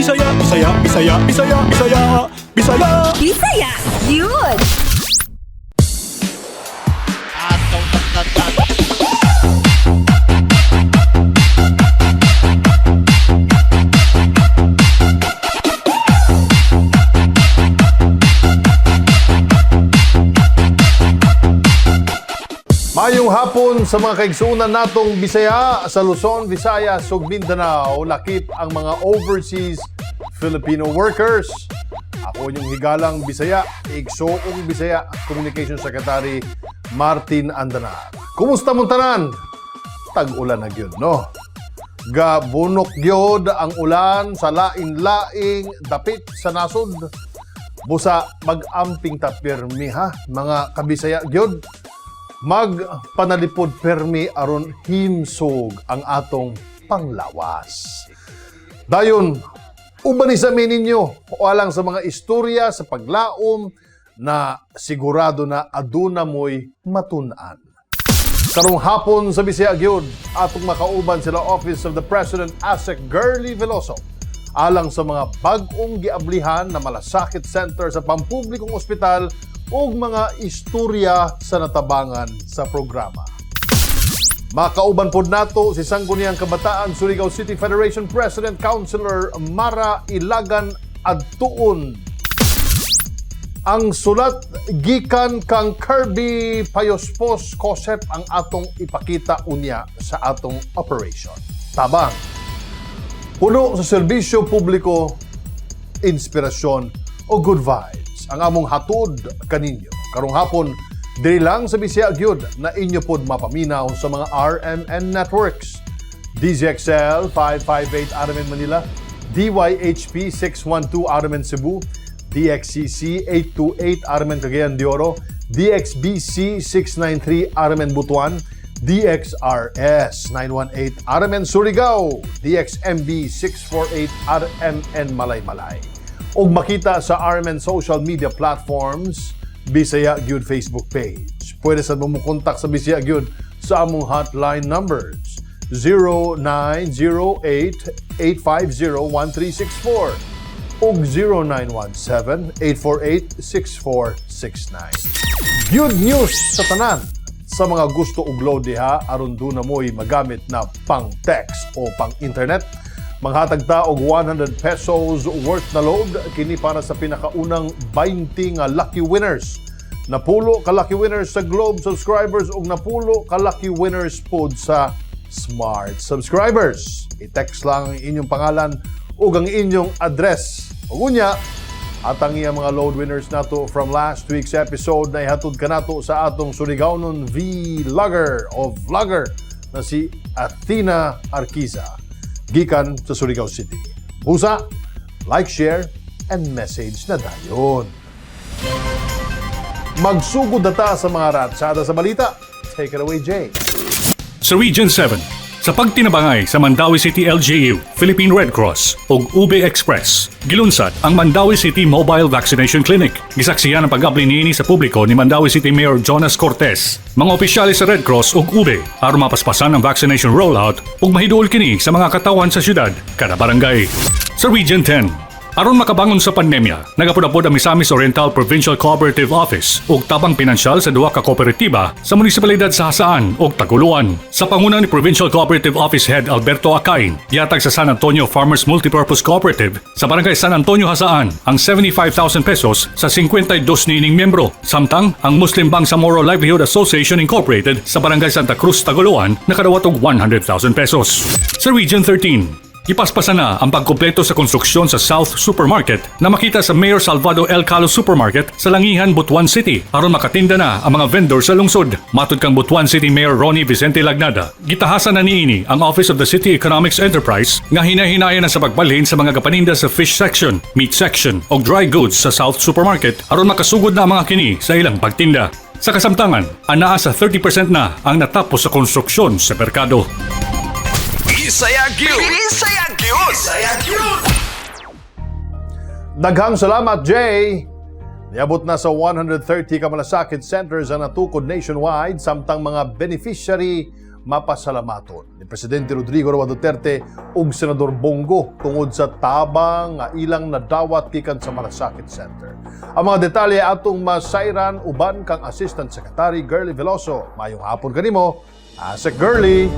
Bisaya, Bisaya, Bisaya, Bisaya, Bisaya, Bisaya. Bisaya, gyud! Mayong hapon sa mga kaigsuonan natong Bisaya sa Luzon, Visayas ug Mindanao, lakip ang mga overseas Filipino workers. Ako inyong higalang Bisaya, igsoong Bisaya, Communication Secretary Martin Andanar. Kumusta mong tanan? Tag-ulan na gyud, no? Gabunok gyud ang ulan sa lain-laing dapit sa nasod. Busa mag-amping ta pirmi ha, mga kabisaya gyud, magpanalipod permi aron himsog ang atong panglawas. Dayon, uban ni sa ninyo o alang sa mga istorya sa paglaom na sigurado na aduna mo'y matun-an. Karong hapon sa Bisaya gyud, atong makauban sila Office of the President Asec Girlie Veloso alang sa mga bag-ong giablihan na malasakit center sa pampublikong ospital ug mga istorya sa natabangan sa programa. Makauban pod nato si Sangguniang Kabataan Surigao City Federation President Councilor Mara Ilagan Adtuon. Ang sulat gikan kang Kirby Payospos Cosep ang atong ipakita unya sa atong operation. Tabang. Puno sa serbisyo publiko, inspirasyon o good vibes ang among hatod kaninyo. Karong hapon, diri lang sa Bisaya gyud na inyo pod mapaminaw sa mga RMN networks. DZXL 558 RMN Manila, DYHP 612 RMN Cebu, DXCC 828 RMN Cagayan de Oro, DXBC 693 RMN Butuan, DXRS 918 RMN Surigao, DXMB 648 RMN Malaybalay. Ug makita sa RMN social media platforms, Bisaya Gyud Facebook page. Pwede sa mo kontak sa Bisaya Gyud sa among hotline numbers 0908-850-1364 ug 0917-848-6469. Good news sa tanan sa mga gusto og load diha aron duna mo'y magamit na pang text o pang internet. Manghatag ta og 100 pesos worth na load kini para sa pinakaunang 20 nga lucky winners. Napulo ka lucky winners sa Globe subscribers ug napulo ka lucky winners pod sa Smart subscribers. I-text lang ang inyong pangalan ug ang inyong address. Ug unya, at ang iyang mga load winners nato from last week's episode na ihatod kanato sa atong Surigaonon vlogger o vlogger na si Athena Arquiza gikan sa Surigao City. Busa, like, share, and message na dayon. Magsugod na ta sa mga ratsada sa balita. Take it away, Jay. Sa Region 7, sa pagtinabangay sa Mandaue City LGU, Philippine Red Cross ug Ube Express, gilunsad ang Mandaue City Mobile Vaccination Clinic. Gisaksihan ang pag-abli niini sa publiko ni Mandaue City Mayor Jonas Cortez, mga opisyales sa Red Cross ug Ube aron mapaspasan ang vaccination rollout ug mahiduol kini sa mga katawan sa syudad kada barangay. Sa Region 10, aron makabangon sa pandemya, nagapod-apod ang Misamis Oriental Provincial Cooperative Office ug tabang pinansyal sa duha ka kooperatiba sa munisipalidad sa Jasaan ug Tagoloan. Sa panguna ni Provincial Cooperative Office Head Alberto Acain, gihatag sa San Antonio Farmers Multipurpose Cooperative sa Barangay San Antonio, Jasaan ang 75,000 pesos sa 52 niining miyembro. Samtang ang Muslim Bangsamoro Livelihood Association Incorporated sa Barangay Santa Cruz, Tagoloan nakadawat og 100,000 pesos. Sa Region 13, ipaspasan na ang pagkumpleto sa konstruksyon sa South Supermarket na makita sa Mayor Salvador L. Calo Supermarket sa Langihan, Butuan City aron makatinda na ang mga vendor sa lungsod. Matod kang Butuan City Mayor Ronnie Vicente Lagnada, gitahasan na niini ang Office of the City Economics Enterprise nga hinahinayan na sa pagbalhin sa mga gapaninda sa fish section, meat section o dry goods sa South Supermarket aron makasugod na ang mga kini sa ilang pagtinda. Sa kasamtangan, anaa sa 30% na ang natapos sa konstruksyon sa merkado. Bisaya gyud. Bisaya gyud. Bisaya gyud. Daghang salamat, Jay! Niabot na sa 130 ka malasakit centers ang natukod nationwide samtang mga beneficiary Mapasalamaton ni Presidente Rodrigo Roa Duterte ug Senador Bong Go tungod sa tabang nga ilang nadawat gikan sa Malasakit Center. Ang mga detalye atong masayran uban kang Assistant Secretary Girlie Veloso. Maayong hapon kanimo, Asec Girlie.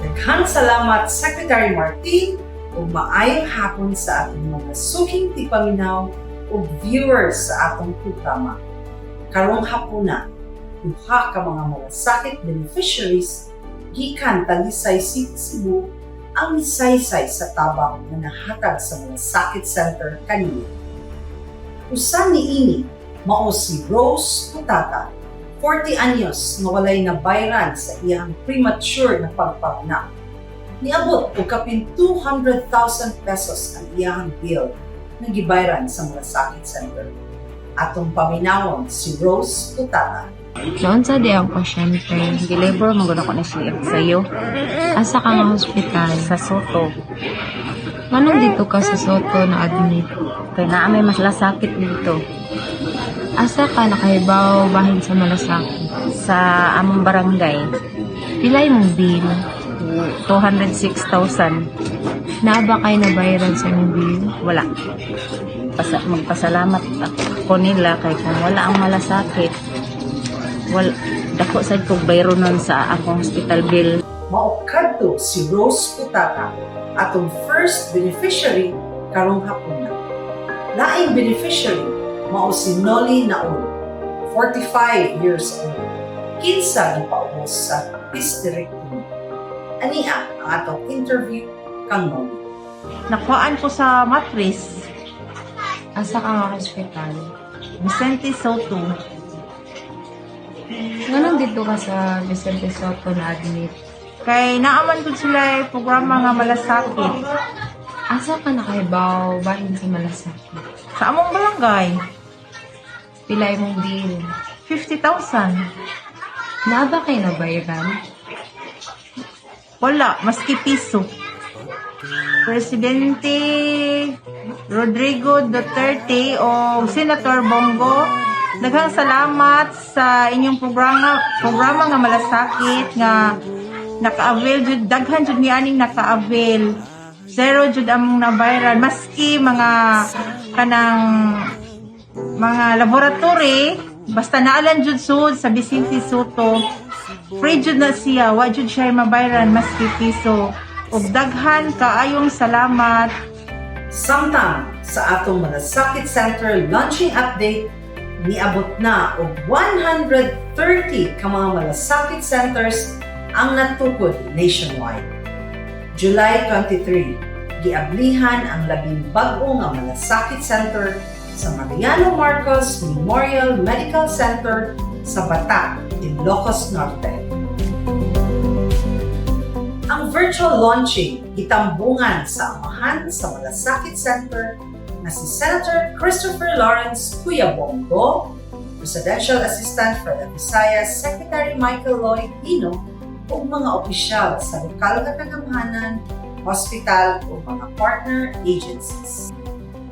Daghang salamat, Secretary Martin, ug maayong hapon sa atong mga suking tipaminaw ug viewers sa atong programa. Karong hapuna, duha ka mga malasakit beneficiaries gikan Talisay City, Cebu ang misaysay sa tabang nga nahatag sa Malasakit Center kanina. Usa niini mao si Rose Putata, 40 anyos, nga walay nabayran sa iyang premature na pagpanganak. Niabot og kapin 200,000 pesos ang iyang bill nga gibayran sa Malasakit Center. Atong paminawon si Rose Putata. Naunsa di ang pasyente? Gilabor man gud ako ni siya sayo. Asa ka nga hospital? Sa Sotto. Nganong didto ka sa Sotto na admit? Kay naa may malasakit didto. Asa ka nakahibaw bahin sa Malasakit? Sa among barangay. Pila imong bill? 206,000. Naa ba kay nabayaran sa imong bill? Wala. Magpasalamat ako nila kay kung wala ang Malasakit, wala dako sad kog bayronon sa akong hospital bill. Mao kadto si Rose Putata, atong first beneficiary karong hapuna. Laing beneficiary mao si Noli Naon, 45 years old. Kinsa gipaubos sa hysterectomy. Ania ang atong interview kang Noli. Nakuhaan ko sa matris. Asa ka nga hospital? Vicente Sotto. Nganong didto ka sa Vicente Sotto na admit? Kay naa man gud sila programa nga Malasakit. Asa ka nakahibaw bahin sa Malasakit? Sa among barangay. Pila imong bill? 50,000. Naa ba kay nabayaran? Wala, maski piso. Presidente Rodrigo Duterte o Senator Bong Go, daghang salamat sa inyong programa programa nga Malasakit nga naka-avail jud, daghan jud ni aning naka-avail. Zero jud among nabayran maski mga kanang mga laboratory, basta naa lang jud sud sa Vicente Sotto, free jud na siya, wa jud siya mabayran maski piso. Ug daghan kaayong salamat. Samtang sa atong Malasakit Center launching update, niabot na og 130 ka mga Malasakit Centers ang natukod nationwide. July 23, giablihan ang 11 bag-o nga Malasakit Center sa Mariano Marcos Memorial Medical Center sa Batac, Ilocos Norte. Ang virtual launching gitambungan sa amahan sa Malasakit Center na si Senator Christopher Lawrence Kuya Bong Go, Presidential Assistant for the Visayas Secretary Michael Lloyd Hino, ug mga opisyal sa lokal nga kagamhanan, hospital ug mga partner agencies.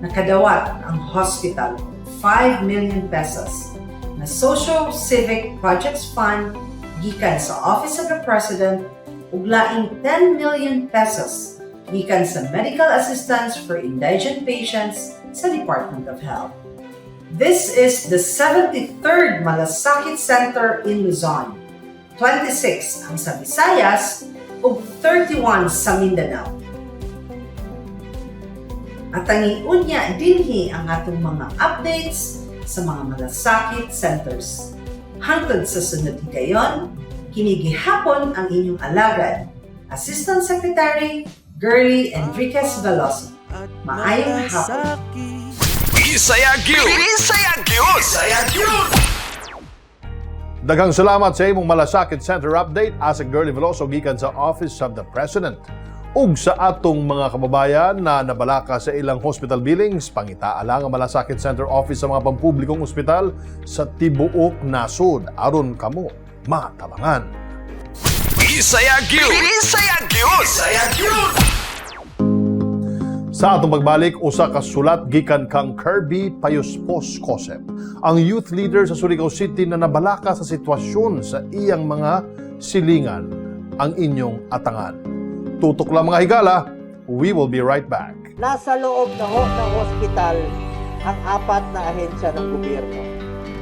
Nakadawat ang hospital og 5 million pesos na Social Civic Projects Fund gikan sa Office of the President ug laing 10 million pesos gikan sa Medical Assistance for Indigent Patients sa Department of Health. This is the 73rd Malasakit Center in Luzon. 26 ang sa Visayas ug 31 sa Mindanao. At ang unya dinhi ang atong mga updates sa mga Malasakit Centers. Hangtod sa sunod higayon, kini gihapon ang inyong alagad, Assistant Secretary Girlie Enriquez Veloso. Maayong hapon. Bisaya gyud. Bisaya gyud. Bisaya gyud. Daghang salamat sa imong Malasakit Center update, Asec Girlie Veloso gikan sa Office of the President. Ug sa atong mga kababayan na nabalaka sa ilang hospital billings, pangitaa lang ang Malasakit Center Office sa mga pampublikong ospital sa tibuok nasod aron kamo matabangan. Bisaya gyud. Bisaya gyud. Bisaya gyud. Sa atong pagbalik, usa ka sulat gikan kang Kirby Payuspos Cosep, ang youth leader sa Surigao City na nabalaka sa sitwasyon sa iyang mga silingan. ang inyong atangan. Tutok lang, mga higala, we will be right back. Nasa loob na ho ng hospital ang apat na ahensya ng gobyerno: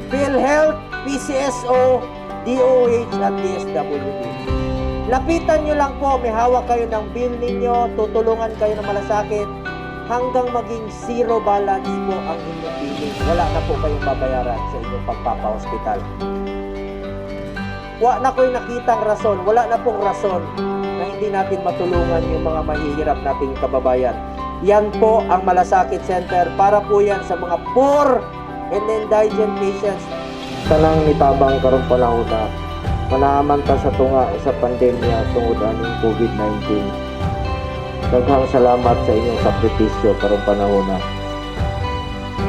PhilHealth, PCSO, DOH at DSWD. Lapitan nyo lang po, may hawak kayo ng bill ninyo, tutulungan kayo ng Malasakit hanggang maging zero balance po ang inyong billing. Wala na po kayong babayaran sa inyong pagpapa-hospital. Wala na ko'y nakitang rason, wala na pong rason na hindi natin matulungan yung mga mahihirap nating kababayan. Yan po ang Malasakit Center, para po yan sa mga poor and indigent patients. Tanang nitabang karong panahon na manaaman ta sa tunga sa pandemya tungod aning COVID-19. Daghang salamat sa inyong sakripisyo karong panahon na.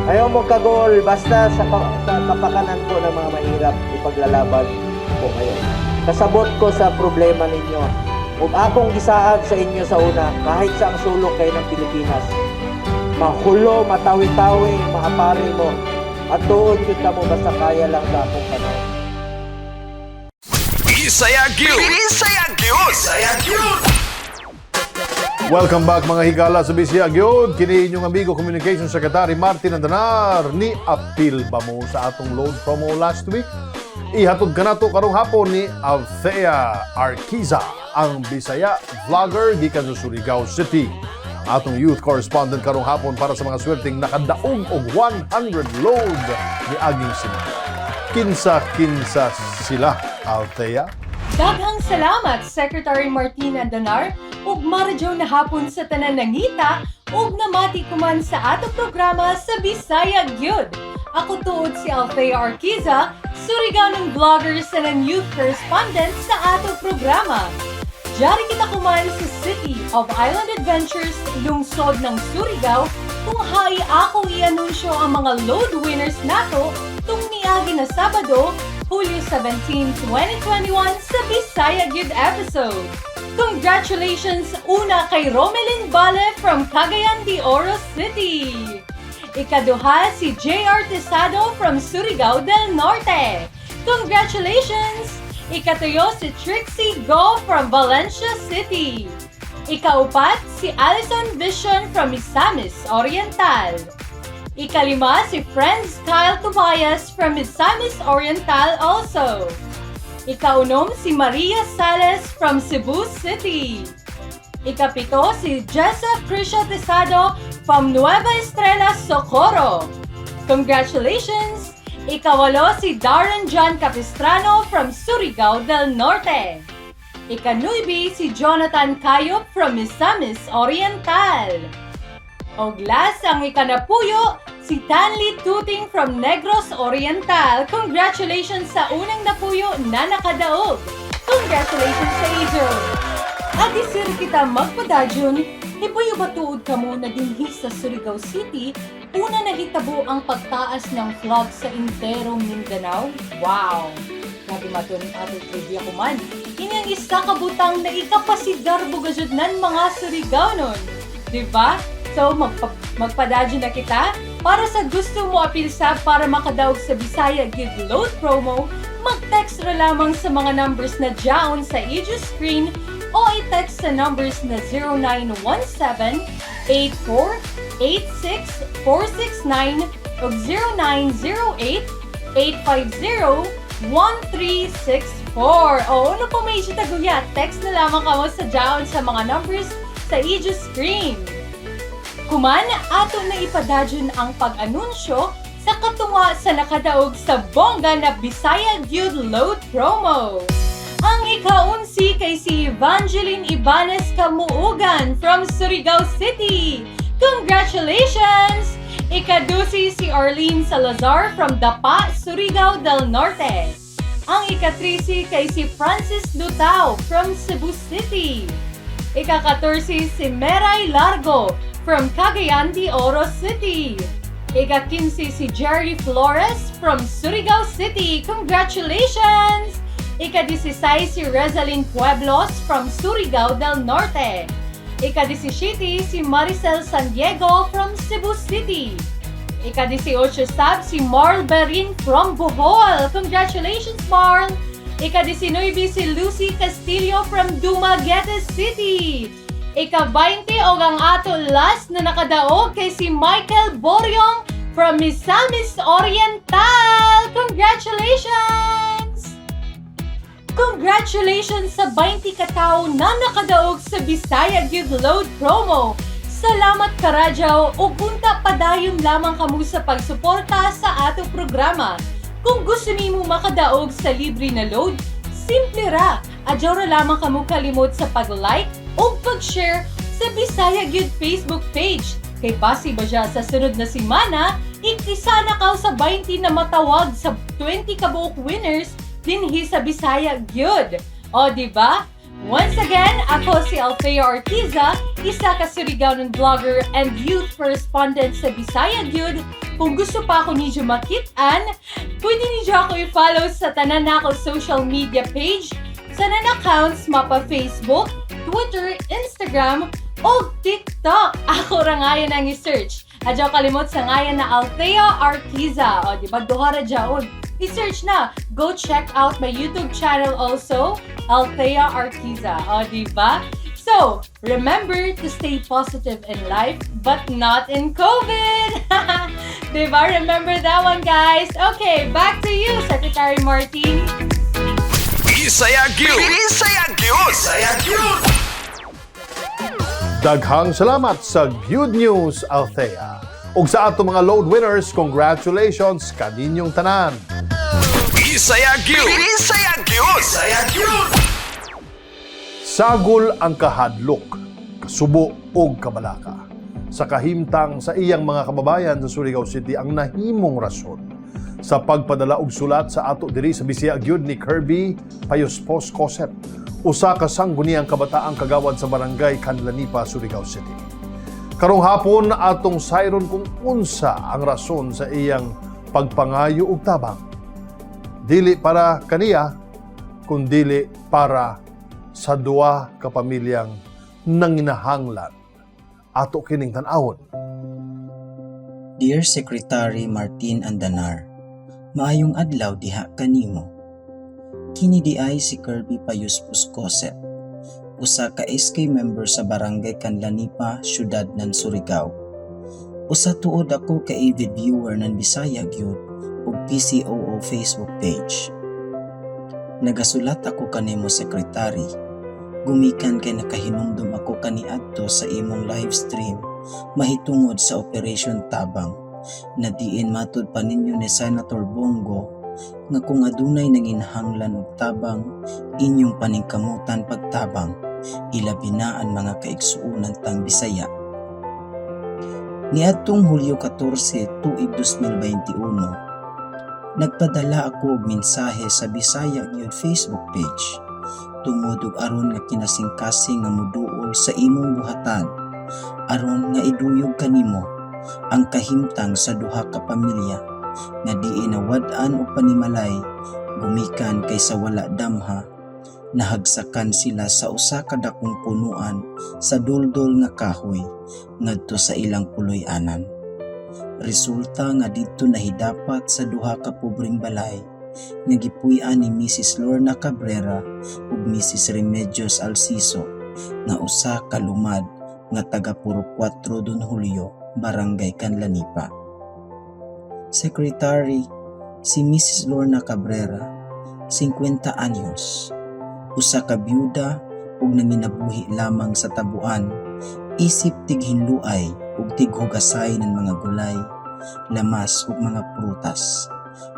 Ayaw mo kagol, basta sa kapakanan po ng mga mahirap, ipaglalaban ko kayo. Kasabot ko sa problema ninyo. Ug akong gisaad sa inyo sa una, kahit sa ang sulok kayo ng Pilipinas, mahulo, matawi-tawi, maapari mo, at tuon gyud mo basta kaya lang sa akong panahon. Bisaya gyud. Bisaya gyud. Bisaya gyud. Welcome back, mga higala, sa Bisaya Gyud. Kini inyong amigo, Communication Secretary Martin Andanar. Ni apil ba mo sa atong load promo last week? Ihatod kanato karong hapon ni Althea Arquiza, ang Bisaya vlogger gikan sa Surigao City. Ang atong youth correspondent karong hapon para sa mga swerteng nakadaog og 100 load ni aging semana. Kinsa-kinsa sila, Althea? Daghang salamat, Secretary Martin Andanar, ug maradyo na hapon sa tanan nangita ug namati kuman sa atong programa sa Bisaya Gyud. Ako tuod si Althea Arquiza, Surigaonon vlogger sa nan youth correspondent sa atong programa. Diyari kita kuman sa City of Island Adventures, lungsod ng Surigao, kung hain ako i-anunsyo ang mga load winners nato tung niagi na Sabado, Hulyo 17, 2021 sa Bisaya Gyud episode. Congratulations una kay Romelin Bale from Cagayan de Oro City. Ikaduha si J.R. Tesado from Surigao del Norte. Congratulations! Ikatuyo si Trixie Go from Valencia City. Ikaupat si Alison Vision from Misamis Oriental. Ikalima si Friends Kyle Tobias from Misamis Oriental also. Ikaunom si Maria Sales from Cebu City. Ikapito si Jessa Crisha Tesado from Nueva Estrella, Socorro. Congratulations! Ikawalo si Darren John Capistrano from Surigao del Norte. Ikanuibi si Jonathan Cayop from Misamis Oriental. Og last, ang ikanapuyo, si Tanley Tuting from Negros Oriental. Congratulations sa unang napuyo na nakadaog. Congratulations sa inyo! Adi sir kita magpadadyon, hipuyo ba tuod kamo na dinhi sa Surigao City, una nahitabo ang pagtaas ng flag sa enterong Mindanao? Wow! Grabe maton ato trivia kuman. Ini ang isa ka butang na ikapasigarbo gajud nan mga Surigaonon. Diba? So, magpadadyon na kita. Para sa gusto mo apil sa para makadaog sa Bisaya Gyud Load Promo, mag-text ra lamang sa mga numbers na dyaon sa inyong screen o i-text sa numbers na 0917 84 86 469 o 0908 850 1364. O ano pa may taguya, text na lamang kamo sa dyaon sa mga numbers sa inyong screen. Kuman, ato na ipadadyon ang pag-anunsyo sa katunga sa nakadaog sa bongga na Bisaya Gyud Load Promo. Ang ikaunsi kay si Evangeline Ibanez Kamuugan from Surigao City. Congratulations! Ikadusi si Arlene Salazar from Dapa, Surigao del Norte. Ang ikatrisi kay si Francis Lutao from Cebu City. Ika-14 si Meray Largo from Cagayan de Oro City. Ika-15 si Jerry Flores from Surigao City. Congratulations! Ika-16 si Rezaline Pueblos from Surigao del Norte. Ika-17 si Maricel San Diego from Cebu City. Ika-18 sab si Marl Berin from Bohol. Congratulations, Marl! Ika-19 si Lucy Castillo from Dumaguete City. Ika-20 og ang ato last na nakadaog kay si Michael Boryong from Misamis Oriental. Congratulations! Congratulations sa 20 katawo na nakadaog sa Bisaya Gyud Load Promo. Salamat karadyaw ug unta padayon lamang kamo sa pagsuporta sa ato programa. Kung gusto nimo makadaog sa libre na load, simple ra. Adyaw ra lamang kamo kalimot sa pag-like ug pag-share sa Bisaya Gyud Facebook page. Kay basi ba siya sa sunod na simana, ikisa na kaw sa 20 na matawag sa 20 kabuok winners dinhi sa Bisaya Gyud. O, di ba? Once again, ako si Althea Ortiza, isa ka Surigaonon vlogger and youth correspondent sa Bisaya Gyud. Kung gusto pa ako ninyo makitaan, pwede ninyo ako i-follow sa tanan nako social media page, sa tanan accounts mapa Facebook, Twitter, Instagram, o TikTok. Ako ra ngayon ang i-search. Adyaw kalimot sa ngayan na Althea Arquiza. O, di ba? Duha ra jaon. I-search na. Go check out my YouTube channel also, Althea Arquiza. O, di ba? So, remember to stay positive in life, but not in COVID. Di ba? Remember that one, guys. Okay, back to you, Secretary Martin. Bisaya Gyud. Bisaya Gyud. Bisaya Gyud. Daghang salamat sa Good News, Althea. Ug sa ato mga load winners, congratulations kaninyong tanan. Bisaya Gyud. Bisaya Gyud. Bisaya Gyud. Sagol ang kahadlok, kasubo og kabalaka. Sa kahimtang sa iyang mga kababayan sa Surigao City ang nahimong rason sa pagpadala og sulat sa ato diri sa Bisaya gyud ni Kirby Payospos Cosep, usa ka sangguniang kabataang kagawad sa barangay Canlanipa, Surigao City. Karong hapon atong sayron kung unsa ang rason sa iyang pagpangayo og tabang. Dili para kaniya, kundili para sa duha ka pamilyang nanginahanglan. Ato kining tan-awon. Dear Secretary Martin Andanar, maayong adlaw diha kanimo. Kini diay si Kirby Payuspus Cosep, usa ka SK member sa Barangay Canlanipa, syudad ng Surigao. Usa tuod ako ka avid viewer ng Bisaya gyud ug PCOO Facebook page. Nagasulat ako kanimo, Secretary, gumikan kay nakahinumdum ako kaniadto sa imong live stream mahitungod sa Operation Tabang na diin matud pa ninyo ni Senator Bong Go nga kung adunay nanginahanglan og tabang, inyong paningkamutan pagtabang, ilabi na ang mga kaigsuonan tang Bisaya. Niadtong Hulyo 14 tuig 2021, nagpadala ako og mensahe sa Bisaya gyud Facebook page tungod og aron nga kinasingkasing nga muduol sa imong buhatan aron nga iduyog kanimo ang kahimtang sa duha ka pamilya nga diin nawad-an og panimalay gumikan kay sa wala damha nahagsakan sila sa usa ka dakong punuan sa duldol nga kahoy ngadto sa ilang puloy-anan. Resulta nga didto nahidapat sa duha ka pobreng balay nga gipuy-an ni Mrs. Lorna Cabrera ug Mrs. Remedios Alciso nga usa ka lumad nga taga Purok 4 Don Julio, Barangay Canlanipa. Secretary, si Mrs. Lorna Cabrera, 50 anyos, usa ka byuda ug nanginabuhi lamang sa tabuan isip tighinluay ug tighugasay ng mga gulay, lamas ug mga prutas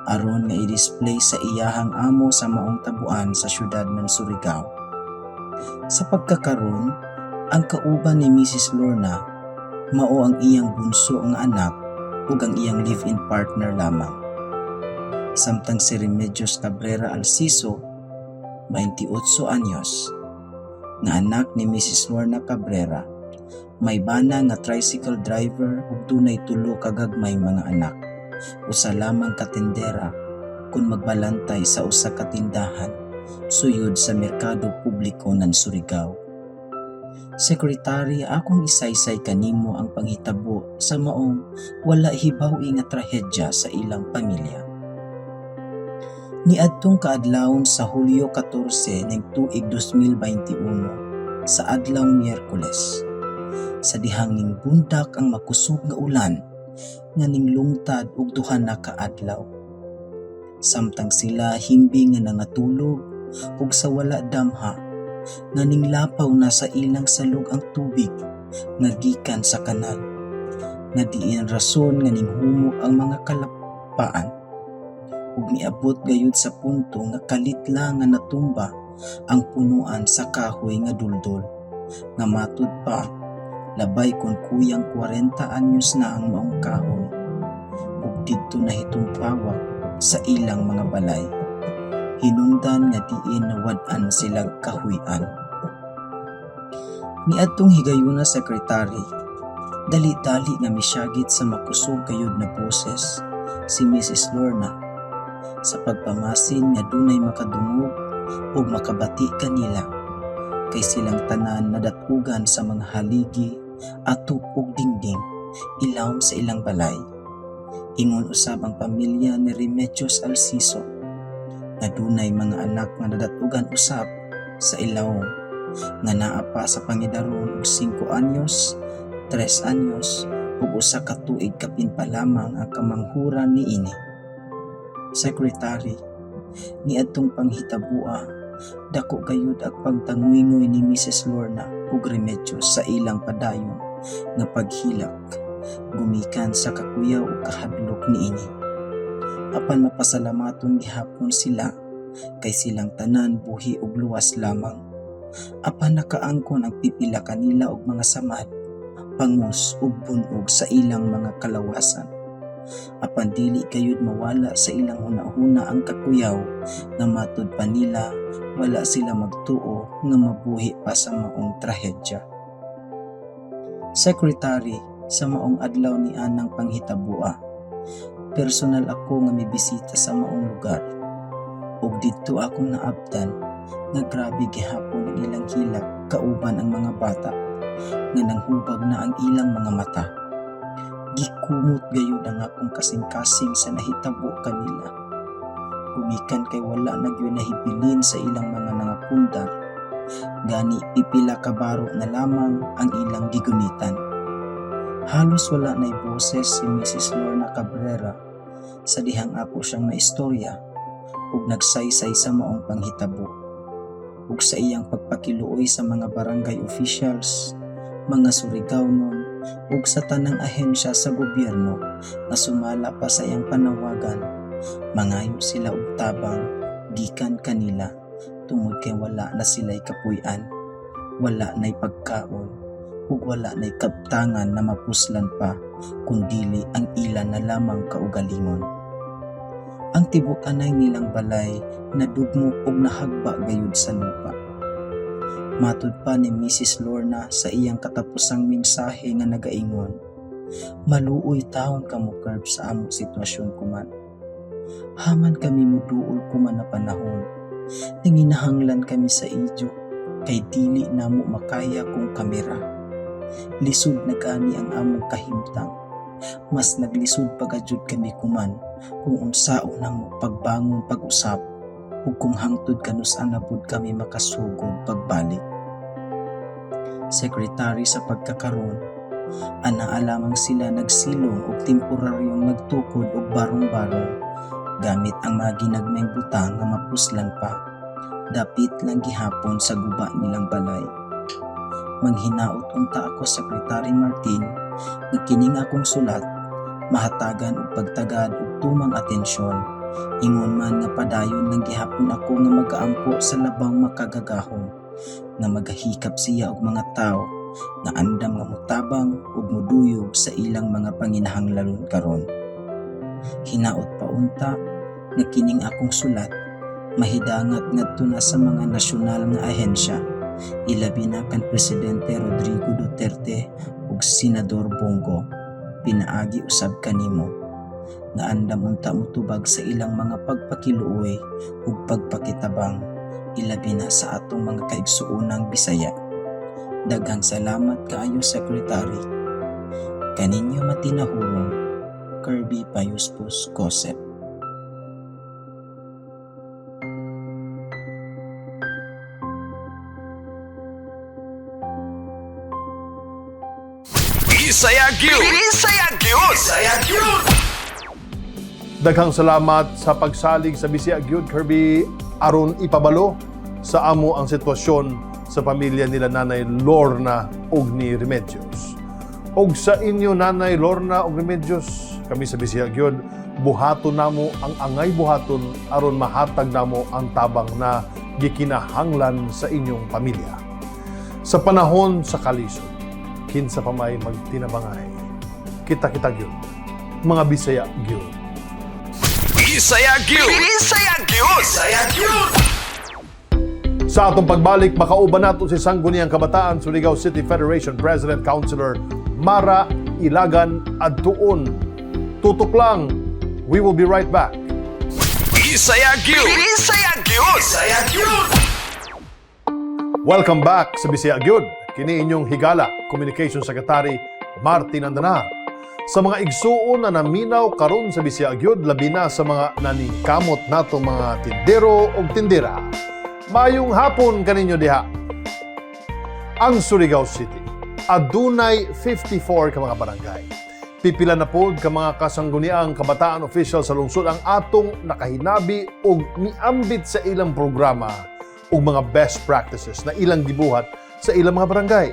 aron nga i-display sa iyahang amo sa maong tabuan sa syudad ng Surigao. Sa pagkakaron, ang kauban ni Mrs. Lorna mao ang iyang bunso nga anak ug ang iyang live-in partner lamang. Samtang si Remedios Cabrera Alciso, 28 anyos, nga anak ni Mrs. Lorna Cabrera, may bana nga tricycle driver ug dunay tulo ka gagmay mga anak. Usa lamang ka tindera kung magbalantay sa usa ka tindahan suyod sa merkado publiko ng Surigao. Secretary, akong isaysay kanimo ang panghitabo sa maong wala hibaw nga trahedya sa ilang pamilya. Niadtong kaadlawon sa Hulyo 14 ning tuig 2021 sa adlawng Miyerkules. Sa dihang ning bundak ang makusog nga ulan nga ninglungtad og duha na ka adlaw. Samtang sila himbing nga nangatulog ug sa wala damha nga ninglapaw na sa ilang salog ang tubig nga gikan sa kanal nga diin rason nga ninghumok ang mga kalapaan ug miabot gayud sa punto nga kalit lang nga natumba ang punuan sa kahoy nga duldul nga matud pa labay kon kuyang 40 anyos na ang maong kahoy ug didto nahitumpawak sa ilang mga balay hinungdan nga diin nawad-an sila kahuy-an. Niadtong higayuna, Secretary, dali-dali nga misyagit sa makusog gayud na boses si Mrs. Lorna sa pagpamasin nga dunay makadungog ug makabati kanila kay silang tanan nadatugan sa mga haligi, atop ug dingding ilawom sa ilang balay. Ingon usab ang pamilya ni Remedios Alciso nga dunay mga anak nga nadatugan usab sa ilawom nga naa pa sa pangidaron og 5 anyos, 3 anyos ug 1 ka tuig kapin pa lamang ang kamanghuran niini. Secretary, niadtong panghitabua, dako gayud ang pagtanguyngoy ni Mrs. Lorna ug Remedios sa ilang padayon nga paghilak gumikan sa kakuyaw ug kahadlok niini. Apan mapasalamaton gihapon sila kay silang tanan buhi ug luwas lamang. Apan nakaangkon ang pipila kanila og mga samad, pangus ug bunog sa ilang mga kalawasan. Apan dili gayud mawala sa ilang hunahuna ang kakuyaw nga matud pa nila wala sila magtuo nga mabuhi pa sa maong trahedya. Secretary, sa maong adlaw ni anang panghitabua, personal ako nga mibisita sa maong lugar. Ug didto akong naabtan nga grabe gihapon ang ilang hilak kauban ang mga bata nga nanghubag na ang ilang mga mata. Gikumot gayud ang akong kasing-kasing sa nahitabo kanila. Gumikan kay wala na gyud nahibilin sa ilang mga nangapundar. Gani pipila ka baro na lamang ang ilang gigunitan. Halos wala na'y boses si Mrs. Lorna Cabrera sa dihang ako siyang naistorya ug nagsaysay sa maong panghitabo ug sa iyang pagpakiluoy sa mga barangay officials, mga Surigao-non ug sa tanang ahensya sa gobyerno nga sumala pa sa iyang panawagan, mangayo sila og tabang gikan kanila tungod kay wala na sila'y kapuy-an, wala na'y pagkaon, ug wala na'y kabtangan na mapuslan pa kun dili ang ila na lamang kaugalingon. Ang tibok anay nilang balay nadugmok ug nahagba gayud sa lupa. Matud pa ni Mrs. Lorna sa iyang katapusang mensahe nga nagaingon, "Maluoy taon kamo, Kerb, sa among sitwasyon kuman. Haman kami muduol kuman na panahon, nanginahanglan kami sa inyo kay dili namo makaya kung kamera. Lisod na gani ang among kahimtang. Mas naglisod pa gayud kami kuman kung unsaon namo pagbangon pag-usab ug kung hangtod kanus-a na pud kami makasugod pagbalik." Secretary, sa pagkakaron, anaa lamang sila nagsilong og temporaryong nagtukod og barong-barong gamit ang mga ginagmayng butang nga mapuslan pa dapit lang gihapon sa guba nilang balay. Manghinaot unta ako, Secretary Martin, nga kining akong sulat mahatagan og pagtagad og tumang atensyon ingon man nga padayon lang gihapon ako nga magaampo sa labang makagagahom nga magahikap siya og mga tawo nga andam nga motabang ug moduyog sa ilang mga panginahanglanon karon. Hinaot pa unta nga kining akong sulat mahidangat ngadto na sa mga nasyonal nga ahensya, ilabi na kan Presidente Rodrigo Duterte ug Senador Bong Go, pinaagi usab kanimo, nga andam unta motubag sa ilang mga pagpakiluoy ug pagpakitabang, ilabi na sa atong mga kaigsuonang Bisaya. Daghang salamat kaayo, Secretary. Kaninyo matinahurong, Kirby Payuspos Cosep. Bisaya gyud. Bisaya gyud. Bisaya gyud. Daghang salamat sa pagsalig sa Bisaya gyud, Kirby, aron ipabalo sa amo ang sitwasyon sa pamilya nila Nanay Lorna ug ni Remedios. Og sa inyo, Nanay Lorna ug Remedios, kami sa Bisaya gyud, buhaton namo ang angay buhaton aron mahatag namo ang tabang na gikinahanglan sa inyong pamilya. Sa panahon sa kalisod, kinsa pa may magtinabangay. Kita-kita gyud. Mga Bisaya gyud. Bisaya gyud. Bisaya gyud. Bisaya gyud. Sa atong pagbalik, makauban nato si Sangguniang Kabataan, Surigao City Federation President Councilor Mara Ilagan Adtuon. Tutok lang. We will be right back. Bisaya gyud. Bisaya gyud. Bisaya gyud. Welcome back sa Bisaya Gyud. Kini inyong higala, Communication Secretary Martin Andanar. Sa mga igsuon na naminaw karon sa Bisaya Gyud, labi na sa mga naningkamot natong mga tindero ug tindera. Mayong hapon kaninyo diha. Ang Surigao City adunay 54 ka mga barangay. Pipila na pod ka mga kasangguniang kabataan official sa lungsod ang atong nakahinabi og miambit sa ilang programa ug mga best practices na ilang gibuhat sa ilang mga barangay.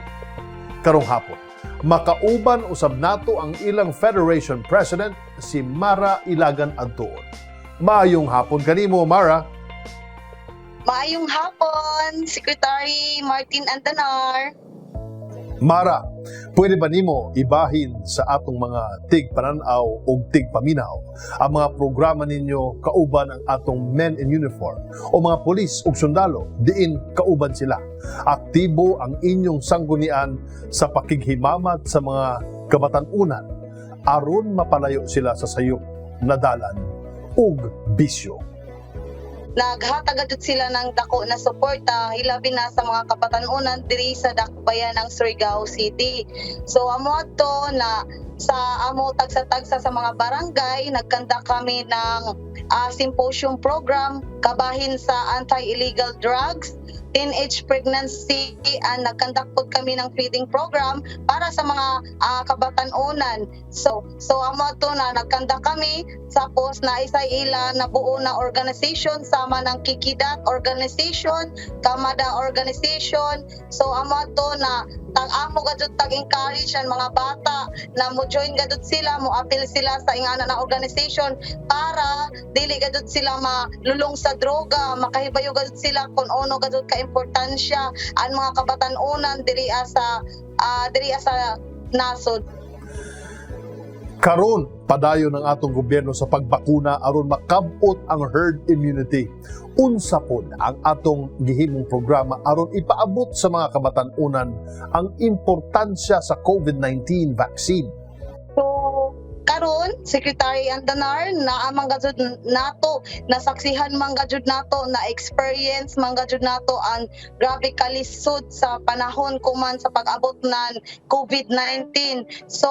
Karong hapon, makauban usab nato ang ilang Federation President, si Mara Ilagan Adtuon. Maayong hapon kanimo, Mara. Maayong hapon, Secretary Martin Andanar. Mara, pwede ba nimo ibahin sa atong mga tigpananaw o tigpaminaw ang mga programa ninyo kauban ang atong men in uniform o mga pulis ug sundalo diin kauban sila? Aktibo ang inyong sanggunian sa pakighimamat sa mga kabatan-unan aron mapalayo sila sa sayop na dalan ug bisyo. Naghatag jud sila ng dako na suporta, hilabi na sa mga kabatan-unan diri sa dakbayan ng Surigao City. So amo ato na sa amo tagsa-tagsa sa mga barangay, nagkanda kami ng symposium program kabahin sa anti-illegal drugs, teenage pregnancy, and nagkandak pod kami ng feeding program para sa mga kabatan-unan. So amo ato na nagkanda kami, tapos na isa ila na buo na organization sama ng Kikidat organization, Kamada organization. So amo ato na tag amo gajud tag encourage ang mga bata na mo join gadud sila, mo appeal sila sa ingana na organization para dili gadud sila malulong sa droga, makahibayo gadud sila kung ano gadud ka importansya ang mga kabatan-unan diri sa nasod. Karon, padayon ang atong gobyerno sa pagbakuna aron makabot ang herd immunity. Unsa pod ang atong gihimong programa aron ipaabot sa mga kabatan-unan ang importansya sa COVID-19 vaccine? So karon, Secretary Andanar, naa man gajud nato, nasaksihan man gajud nato, na experience man gajud nato ang grabe kalisod sa panahon kuman sa pag-abot ng COVID-19. So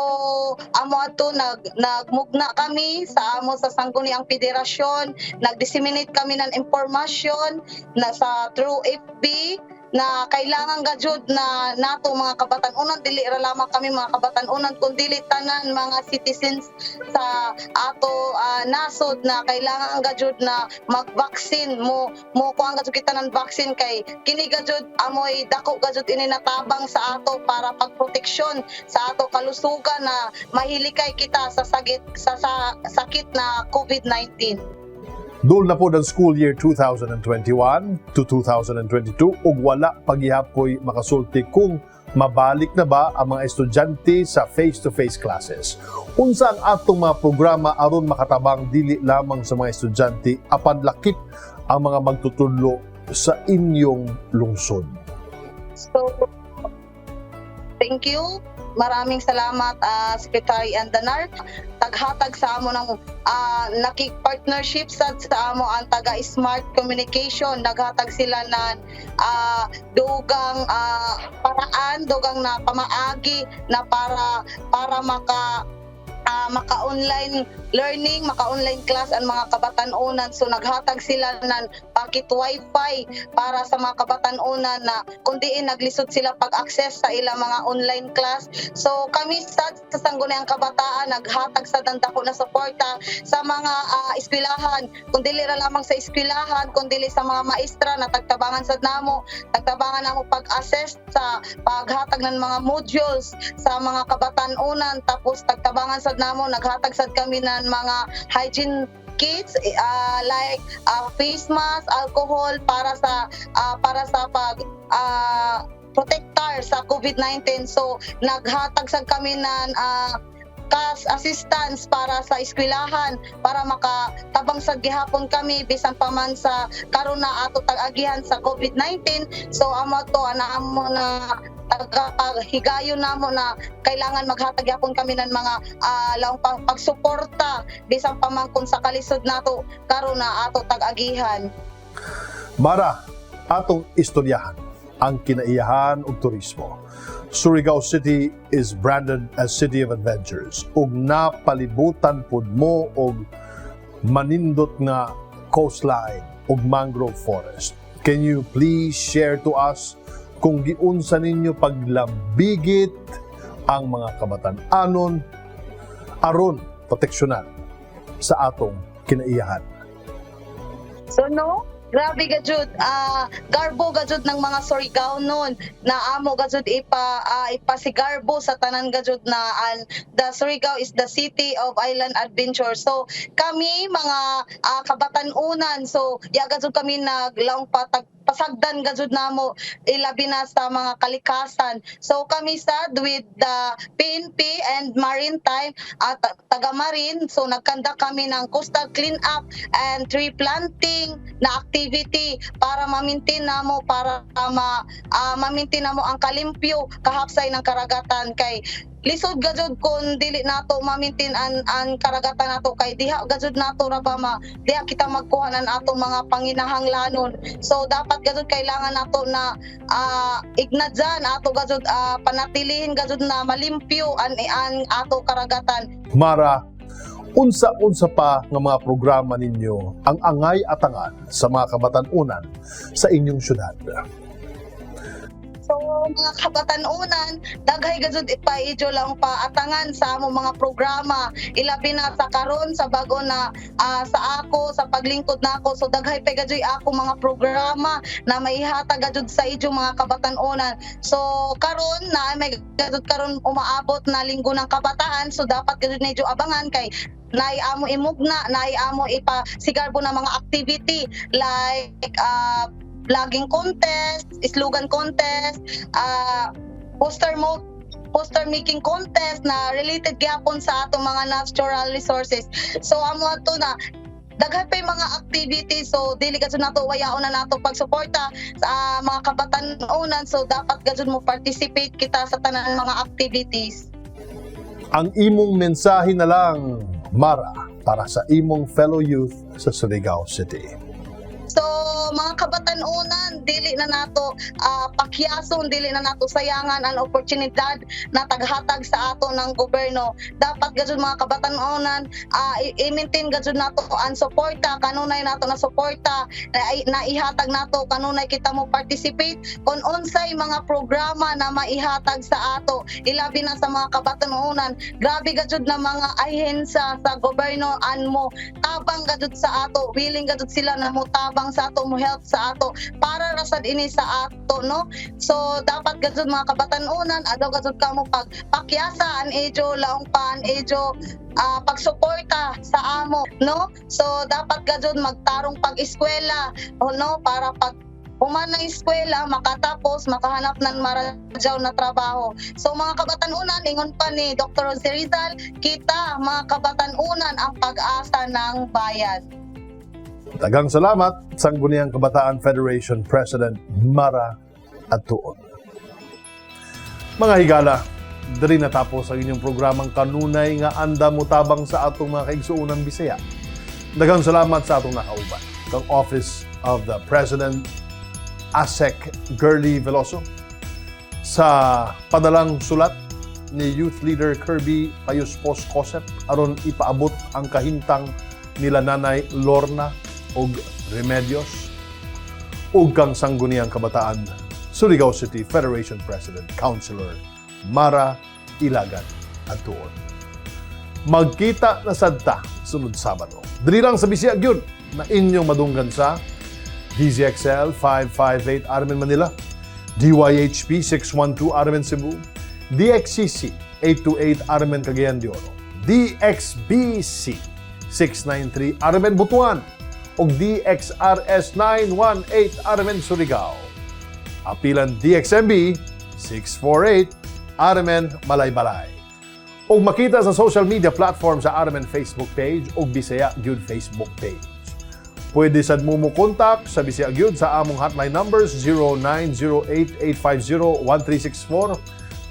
amo ato nagmugna kami sa amo sa Sangguniang Federasyon, nag-disseminate kami ng impormasyon na sa through FB na kailangan gajud na nato mga kabatan-unan, dili ra lamang kami mga kabatan-unan kundi tanan mga citizens sa ato nasod na kailangan gajud na mag-vaccine mo mo kuan gajud kita ng vaccine kay kini gajud amoy dako gajud ini natabang sa ato para pagproteksyon sa ato kalusugan na mahilikay kita sa sakit sa sakit na COVID-19. Duol na po ng school year 2021 to 2022 ug wala paghihapoy makasulti kung mabalik na ba ang mga estudyante sa face-to-face classes. Unsa ang atong mga programa aron makatabang dili lamang sa mga estudyante apan lakip ang mga magtutudlo sa inyong lungsod? So, thank you. Maraming salamat, Secretary Andanar. Taghatag sa amo ng nakik-partnership sa amo ang taga Smart Communication. Naghatag sila ng dugang paraan, dugang na pamaagi na para para maka Maka-online learning, maka-online class ang mga kabatanunan. So naghatag sila ng pocket wifi para sa mga kabatanunan na kundi naglisod sila pag-access sa ilang mga online class. So kami sa Sangguniang Kabataan naghatag sa dako na suporta sa mga eskwelahan. Kung dili ra lamang sa eskwelahan, kung dili sa mga maestra na tagtabangan sa namo, tagtabangan namo pag-assess sa paghatag ng mga modules sa mga kabatanunan, tapos tagtabangan sad namo, naghatag sad kami ng mga hygiene kits like face mask, alcohol para sa pag protectar sa COVID-19. So naghatag sad kami ng cash assistance para sa eskwelahan para makatabang sa gihapon kami bisan pa man sa karon na ato tag-agihan sa COVID-19. So amo to ana amo na tagapaghigayon namo na kailangan maghatag gyapon kami ng mga laong pagsuporta bisan pa man kung sa kalisod nato karon na ato tag-agihan. Mara, atong istoryahan ang kinaiyahan ug turismo. Surigao City is branded as City of Adventures ug napalibutan pud mo og manindot nga coastline ug mangrove forest. Can you please share to us kung giunsa ninyo paglambigit ang mga kabatan-anon aron proteksyonan sa atong kinaiyahan? So no, grabe ga jud, garbo ga jud ng mga Surigao nun na amo ga jud ipasigarbo sa tanan ga jud na an the Surigao is the city of island adventure. So kami mga kabatanunan, so ya ga jud kami naglaong patag pasagdan ga jud namo ilabi na sa mga kalikasan. So kami sad with the PNP and Maritime at taga Marine, so nagkanda kami ng coastal clean up and tree planting na activity para ma-maintain namo para ma-maintain namo ang kalimpyo kahapsay ng karagatan, kay lisod gajud kung dili nato ma-maintain ang karagatan nato, kay diha gajud nato ra ba ma diha kita magkuha ng atong mga panginahanglanon. So dapat gajud kailangan nato na ignadyan ato gajud, panatilihin gajud na malimpyo ang ato karagatan. Mara, unsa-unsa pa nga mga programa ninyo ang angay atangan sa mga kabatanunan sa inyong syudad? So mga kabatanunan, daghay gajud pa ijo lang paatangan sa among mga programa, ilabi na sa karon sa bago na sa ako sa paglingkod nako. So daghay pa gajud ako mga programa na maihatag gajud sa ijo mga kabatanunan. So karon na may gajud karon umaabot na Linggo ng Kabataan, so dapat gajud medyo abangan kay naay amo imugna, naay amo ipa sigarbo na mga activity like vlogging contest, slogan contest, poster making contest na related gyapon sa atong mga natural resources. So amo ato na daghan pa yung mga activities, so dili gajud nato wayaon na nato pagsuporta sa mga kabatanunan. So dapat gajud mo participate kita sa tanan mga activities. Ang imong mensahe na lang, Mara, para sa imong fellow youth sa Surigao City. So mga kabatanunan, dili na nato pakyason, dili na nato sayangan ang oportunidad na taghatag sa ato ng gobyerno. Dapat gajud mga kabatanunan, i-maintain gajud nato ang suporta, kanunay nato na suporta na ihatag nato, kanunay kita mo participate kung unsay mga programa na maihatag sa ato, ilabi na sa mga kabatanunan. Grabe gajud na mga ahensa sa gobyerno an mo tabang gajud sa ato, willing gajud sila na mo tabang sa ato, mo help sa ato para rasad ini sa ato, no? So dapat gajud mga kabatanunan, adaw gajud kamo pag pakyasa an ijo laong pa an ijo pagsuporta sa amo, no? So dapat gajud magtarong pag-eskwela, o no, para pag human ng eskwela, makatapos, makahanap ng maradyaw na trabaho. So mga kabatanunan, ingon pa ni Dr. Jose Rizal, kita mga kabatanunan ang pag-asa ng bayan. Daghang salamat, Sangguniang Kabataan Federation President Mara Atuon. Mga higala, diri natapos ang inyong programang kanunay nga anda mutabang sa atong mga kaigsuonan Bisaya. Daghang salamat sa atong nakauban, kang Office of the President ASEC Girly Veloso, sa padalang sulat. ni Youth Leader Kirby Payuspos Cosep aron ipaabot ang kahintang nila Nanay Lorna og Remedios ug kang Sangguniang Kabataan Surigao City Federation President Councilor Mara Ilagan Adtuon. Magkita na sad ta sunod Sabado. Diri lang sa Bisaya gyud na inyong madunggan sa DZXL 558 Armen Manila, DYHP 612 Armen Cebu, DXCC 828 Armen Cagayan de Oro, DXBC 693 Armen Butuan, ug DXRS 918 Armen Surigao. Apilan DXMB 648 Armen Malaybalay. Ug makita sa social media platform sa Armen Facebook page ug Bisaya Gyud Facebook page. Pwede sad mo mo contact sa Bisaya Gyud sa among hotline numbers 0908-850-1364,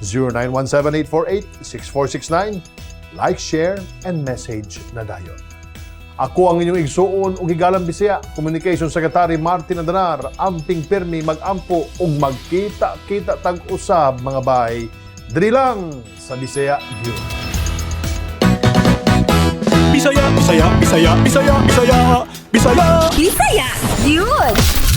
0917-848-6469. Like, share, and message na dayon. Ako ang inyong igsuon ug higalang Bisaya, Communication Secretary Martin Andanar, amping pirmi magampo ug magkita-kita tag-usab, mga bay, diri lang sa Bisaya Gyud. Bisaya, Bisaya, Bisaya, Bisaya, Bisaya, Bisaya. Bisaya, yun!